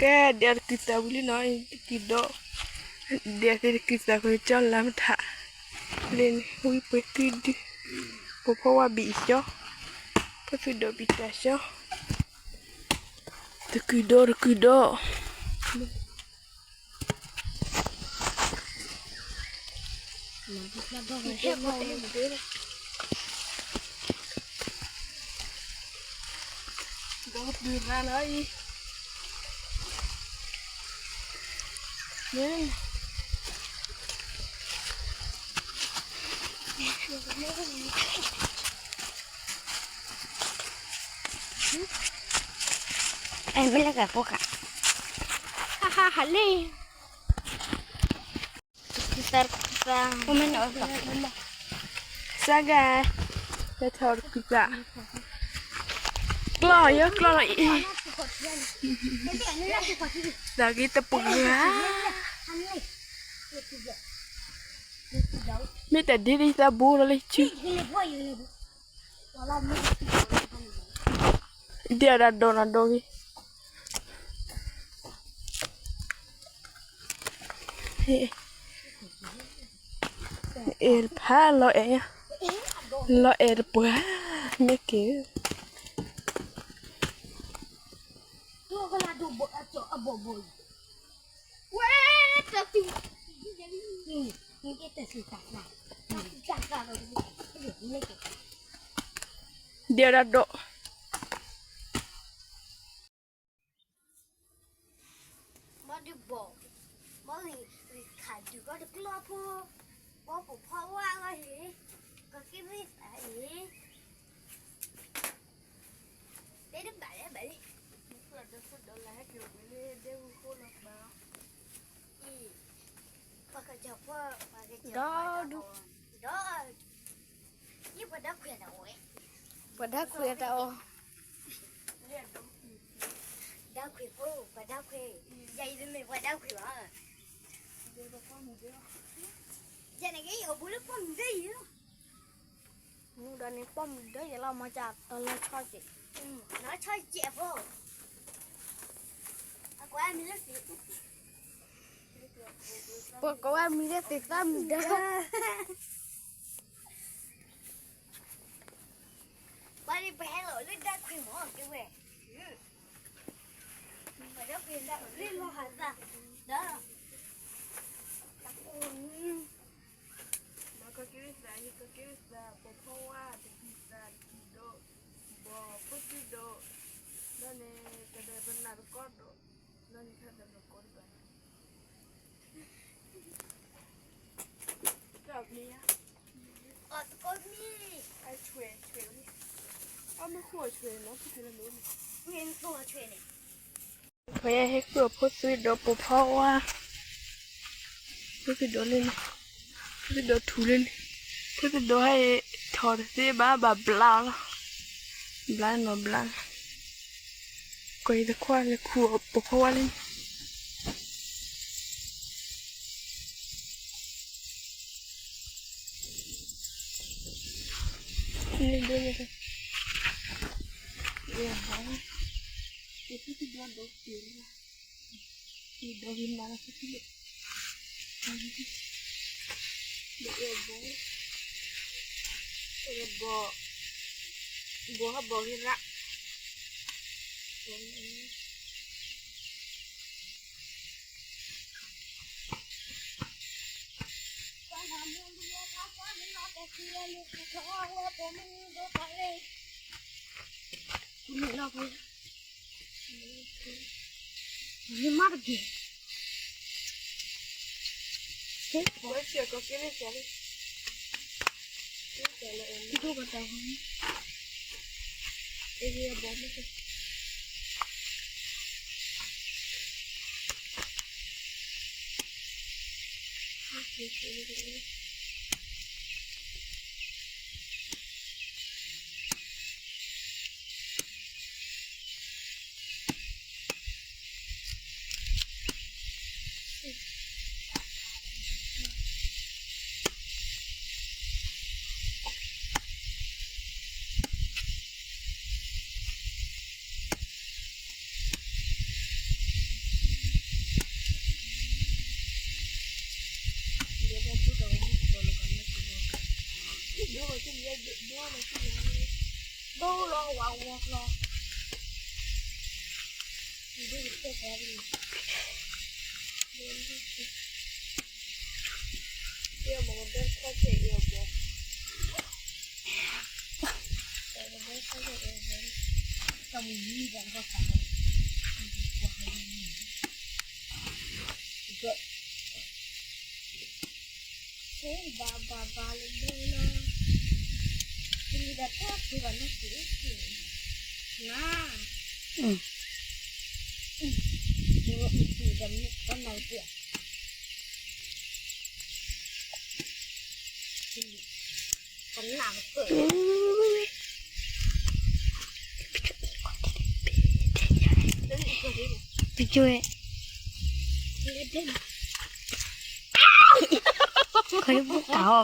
ကဲ ဒဲးတကုၤသးဝံၤလံနီၤ, တကုၤဒီး, ဒဲးသ့ၣ်တကုၤသးဝံၤ ကၠီလါမထး, လၢန့ၣ် ဝံပှဲၤကုဒု, ပိာ်ဖီဝါဘံၣ်အီၤ, ဖိသုဒိၣ်ဘံၣ်တၢ်အီၤ, တကုၤဒီး တကုၤဒီး ဒီးပၢၤရၤလီၤအံၤ, မ့ၢ်လၢကဖိခါ, ဟးဟးဟးလံ, စါဂၤ, လဲၤထီၣ်တကုၤသး, ကျီၢ်ယဲကျီၢ်လီၤအံၤ, သးဂ့ၤတပှၢ်ဧါ, မ့ၢ်တၢ်ဒ်န့ၣ် သးဘိလီၤလၢဆူ, ဒ်အဒၣ်ဒိးနၤဒိးဂ့ၤ အဲၣ်တဖၣ်လီၤအဲၣ်, လီၤအဲၣ်တပှၢ်, မ့ၢ်က့ၤ, ဒ်အဒၣ်ဒိး ဘီဒုဘီ, ဘီဂ့ၤ, ဂ့ၤခးဒုးကီၢ်တကျီၢ်ဖိ, ဘီပိာ်ဖီဝါအဂီၢ်ဟ့ၣ်, ကက့ၤမ့ၢ်သးအံၤ, တဲတဘၣ်လၢဘၣ်လံ, ဒီးဒုး, ပှၤကစီၤပှၤ, ပှၤကစီၤပှၤ, ဒီး ယပှၤဒါခွဲးတၢ်အီၣ်ဝဲ, ပှၤဒါခွဲးတၢ်အီၣ်, ဒါခွဲးဖိ, ပှၤဒါခွဲး, ယၤအံၤတမ့ၢ်ပှၤဒါခွဲးဘၣ်, ယၤန့ၣ်က့ၤအီၣ်ဘူးလၢပီၢ်မုၢ်ဒၢယဲလီၤ, မူဒီးန့ၣ်ပီၢ်မုၢ်ဒၢယဲလီၤ မ့ၢ်ကတၢၢ်လီၤဆီကဲး, လီၤဆီကဲးဖိ, အကွၢ်မံၤလၢသ့ၣ်, ပှၤကိးဝဲမံၤလၢသ့ၣ်သၣ်မုၢ်ဒၢ ပှၤန့ၣ်ပဟဲလီၤလၢဒါခွဲးမ့ၢ်က့ၤဝဲ, ပှၤဒါခွဲးလၢလီၤဟးသး, ဒီး, ဒီးကက့ၤသး, ယကက့ၤသး, ပိာ်ဖီဝါ, တကုၤသး, တကုၤဒီး, ဘီ, ဖိသုဒီး, ဒီးန့ၣ်, ကဒီးပနၢ်တကီဒီး, ဒီးန့ၣ်ခါဒီးနကိးတဘၣ် အီၣ်တကိးမံၤ, အဆွဲ, ဆွဲ, အမ့ၢ်ဃိအဆွဲနီၤ, ဖဲလၢမ့ၢ်န့ၣ်, မ့ၢ်ဃိအဆွဲန့ၣ်, ပှၤဟဲဟ့ၣ်ဃုာ်အဖိသုဒီးပိာ်ဖီဝါ, ဖိသုဒီးလၢန့ၣ်, ဖိသုဒီးထူလၢန့ၣ်, ဖိသုဒီးဟဲထီၣ်တသ့ဘၣ် ဘၣ်ဘျါအီၤလီၤ, ဘျါနီၤဘျါ, ကွၢ်ယတခွါလဲၤခူၣ်အီၣ်ပိာ်ဖီဝါလၢန့ၣ် ဘီ, ဘီဟးဘီဂ့ၤရၣ်, မ့ၢ်မးတက့ၢ်, ဒိၣ်ဘၣ်တၢ်ဝဲ, အ့ၣ်အဘီမ့ၢ် ဒိၣ်လီၤဝါဝီလီၤ, ဒ်တၢ်ခါန့ၣ်, ယမ့ၢ်ကဒၢခီၣ်ဆၢအံၤအဘီ, ကဒၢခီၣ်ဆၢအံၤအဘီ, တၢ်မုၢ်နံၤဘၣ်ကီၢ်ခါန့ၣ်, ဘၣ်ဘၣ်ဘၣ်လၢဘၢလီၤ, တမ့ၢ်ဒၣ်တၢ်ဖုးဘၣ်နီတမံၤ, နၤ, မ့ၢ်အံၤတမ့ၢ်တၢ်နၤတၢ် ကနၣ်ကတၢၢ်, ပကၠိဝဲ, ခီယဘိၣ်တၢ်အီၣ်, အီၣ်ဘီအီၣ်ဘီ က့ၤဖီအီၣ်ဘီခါမး,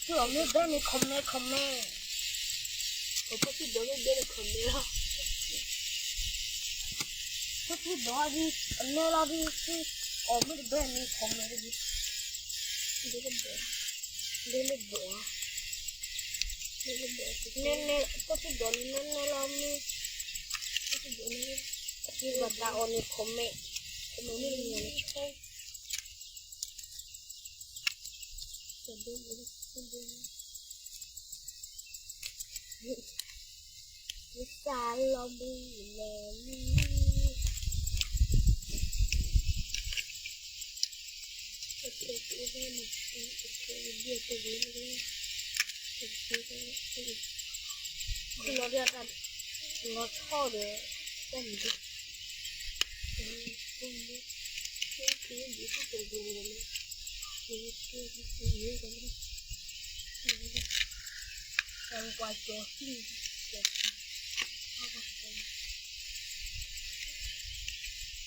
ဖုအီၣ်မ့ၢ်ဘဲန့ၣ် comment comment, အဖိဖုဒိးမ့ၢ်ဘဲန့ၣ် comment လီၤ, ဖုဖုဒိးဒ် အနဲလီၤဒ် ဖုအီၣ်မ့ၢ်တဘဲန့ၣ် comment တဂ့ၤ, ဒ်လၢဘီ ဒ်လၢဘီ နဲနဲ ဖိဖုဒိးန့ၣ်နဲနဲလီၤမ့ၢ်, ဖိဖုဒိးန့ၣ် အက့ၤဘၣ်တၢ်အီၣ်န့ၣ် comment, comment န့ၣ်န့ၣ် ယသးလီၤဘှံးလဲၤလံ, လီၤဆီဒီ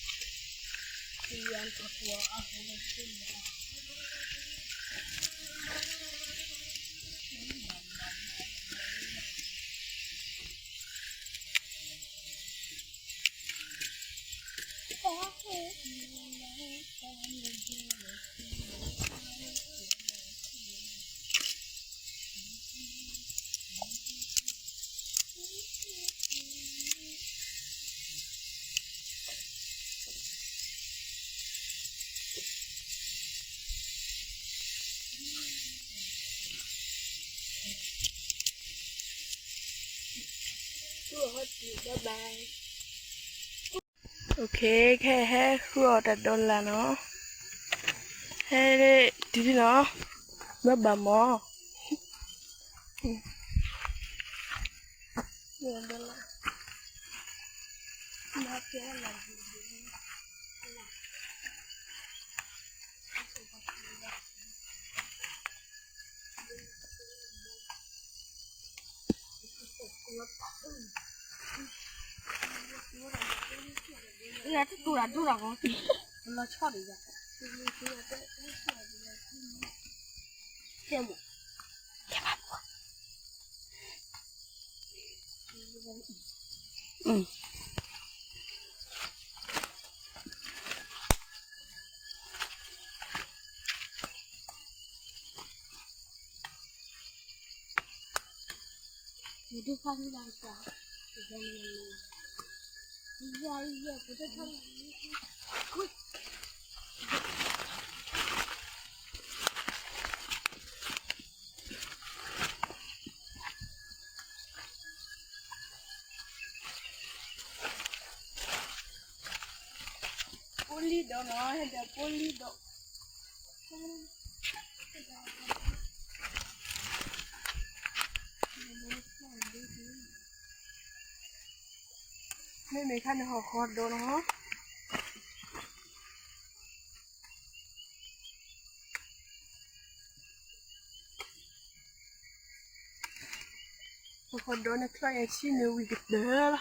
း တၢ်မုၢ်ဒိၣ် Okay, ခဲဟဲဃုအီၣ်တၢ်ဒီလၢ်နီၤ, ဟဲတုၤလီၤ, bye bye မၢ်. Poli dok no, ada poli dok. Mẹ mẹ khăn họ khó đó nó. Họ khó đó nó khó em xin nó vì cái đó.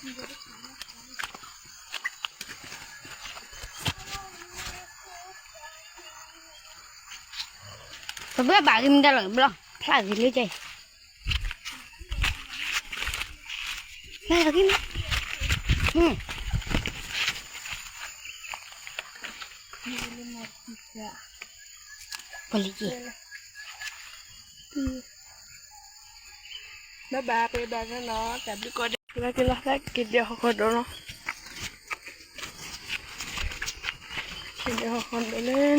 ပဘၣ်ဘၣ်ဂ့ၤမတၤလီၤ ဘျီ ဖျါဂ့ၤလၢကဲ ဖျါလီၤဂ့ၤမး ပလံၤက့ ဘၣ်ဘၣ် ပဘၣ်နီၤ တၢ်ဘျုးကီးဒဲး ကလၢကလၢ က့ၤဒဲးဟီၣ်ခီဒီးနီၤ က့ၤဒဲးဟ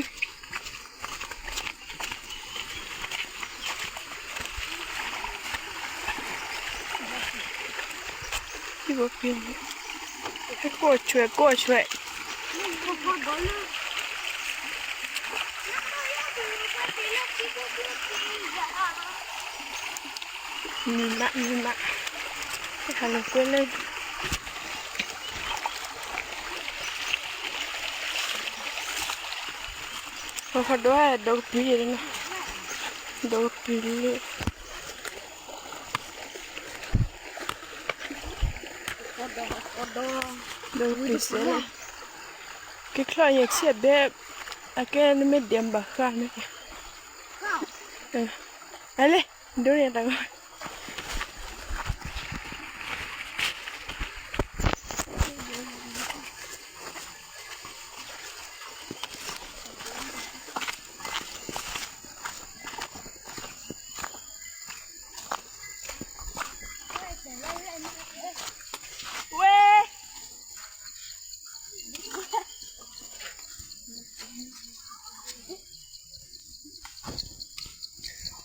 ီၣ်ခီဒီးလၢ ကီၢ်ဆွဲ ကီၢ်ဆွဲ မုာ်မး မုာ်မး ဟးလီၤကွဲလၢ ဟီၣ်ခီဒီး ဒီကပျံၤလီၤနီၤ ဒီကပျံၤလၢ ဒီကပျံၤစဲလီၤ က့ၤချီၣ်ယဲၢ်ဆံ အဘဲ အကဲနမ့ၢ်ဒဲးဘၣ်ဃးန့ၣ် အလဲၣ် ဒိန့ၣ်တၢ်ဂီၤ ဝဲ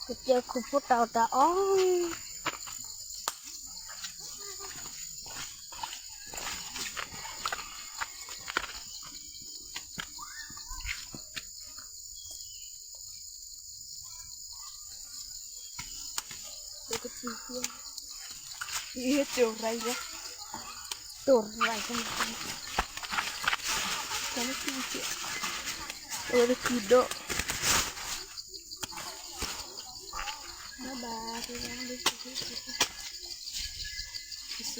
ကစၢၢ်ခိၣ်ဖိတၢ်အီၣ်တၢ်အီ တိၢ်ရၤ တိၢ်ရၤ အဝဲတကုၤဒီး ဘၣ်ဘၣ်